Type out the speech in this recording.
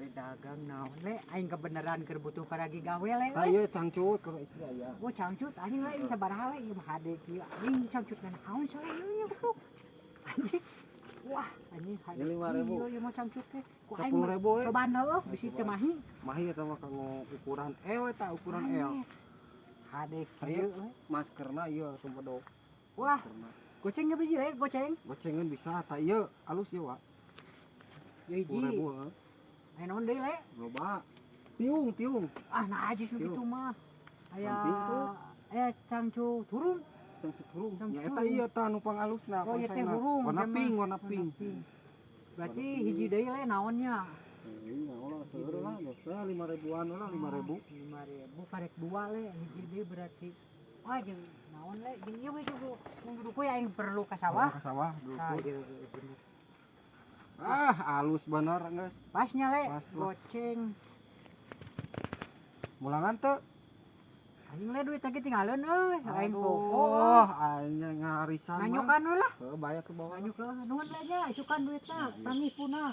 Dagang naon, Le? Aing kebenaran keur butuh paragi gawe, Le. Tah, ieu cangcut keur istri aya. Oh, cangcut anjing, Le, sabaraha, Le? Ieu mah hade kieu. Anjing, cangcut naon salah ieu nya goblok. Anjing. Wah, anjing hade. Ini 5.000. Iya, ieu mah cangcut teh. Ku aing 10.000 we. Cobaan heueuh bisi teu mahi. Mahi eta mah kanggo ukuran L eta, ukuran L. Hade Ayo. kieu, Le. Maskerna ieu sumedok. Wah, Maskerna. Goceng ge biji, Le, goceng. Gocengan bisa, tah ieu alus ieu, Wak. Ieu hiji. 10.000, heuh. Aya naon deui, Le? Loba. Tiung, tiung. Ah, nah najis nu Tiung. Kitu mah. Aya Samping tuh. Aya cangcut hurung. Cangcut hurung. Cangcut Nya eta hurung. Ieu tah nu pangalusna. Oh, ieu teh konsepna. hurung, Warna teh mah. pink, warna pink. Berarti hiji deui, Le, naonnya? Iya, ulah seueur lah, geus teh 5.000-an lah, 5.000. 5.000 karek dua, Le, hiji deui berarti. Wah, jeung naon, Le? Jeung ieu we juga mun duku aing perlu ka sawah. Ka sawah Tah, dulu. ieu bener. Ah, alus bener geus. Pasnya, Le, Pas lah. Goceng. Mulangan teu? Anjing, Le, duit lagi tinggalin euy, aing poho. Aduh, aing ngarisan mah. Nganyokan we lah. Heuh, bayar tuh bawa. Nganyuk lah, nuhun, Le, nya, isukan duitna, Iya. tangih punah.